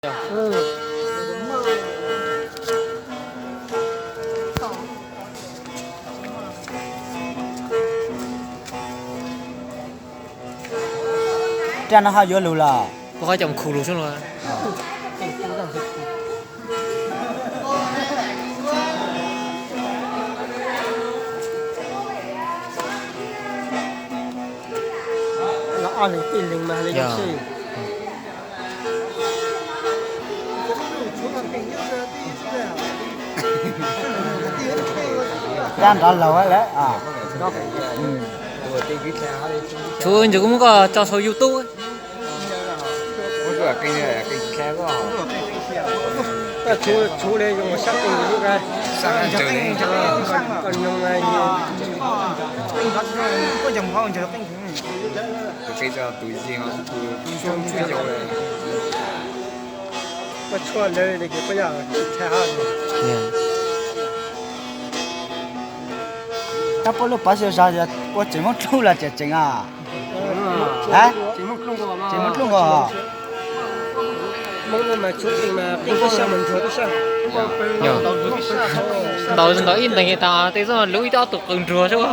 Raj no ho yuav lug los? Puas qhov cov khu lug xwb no. Los ob leeg tij leeg mas li zoo sij. Raj nrov laug lawm. Tshuav ntsis kuv muab koj tso sau YouTube. Tab puab lub pov xyoo zog ua tseem Hmoob Dlub los tseem tseem os? Tseem Hmoob Dlub nkaus os. Ntaus ntaus ib ntees tas tej xwb lub ib ob tug qws nruag xwb.